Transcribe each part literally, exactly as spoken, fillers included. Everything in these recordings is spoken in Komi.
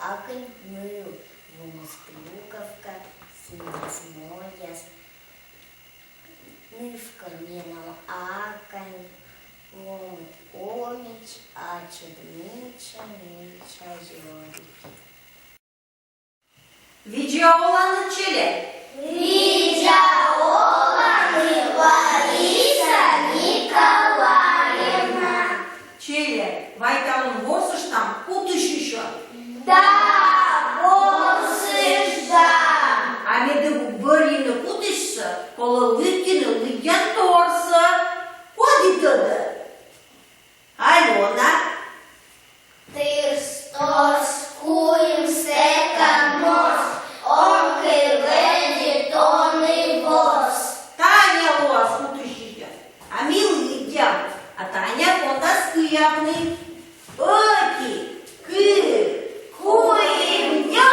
Акань ныл, вомыс клюковка, синас мольяс, нывкӧ менам акань, ломыд комич, ачыд мича, мича зёрик. Видза оланныд, челядь! Видза оланныд, Лариса Николаевна! Челядь, вай талун ворсыштам кутысьысьӧн. Да, ворсыштам! А медым бӧрйыны кутысьсӧ, колӧ лыддьыны лыддянторсӧ. Коді тӧдӧ? Алёна. Тырс-торс, куим, сэкан, морс, он кӧ лыддьы, то нӧ ворс. Таня лоас кутысьысьӧн, а ми лыддям, а Таня пондас кыявны. Ӧти, кык, куим, нёль!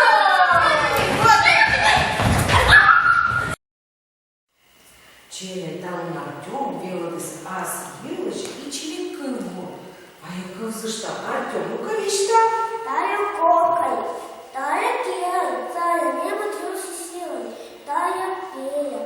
Вот. Челядь, талун Артём велӧдіс ас йылысь ичӧт кывбур. Вай кывзыштам, Артём, ну-ка висьтав. Тайӧ кокай, тайӧ киӧй, тайӧ небыд юрси силань, тайӧ пельӧ,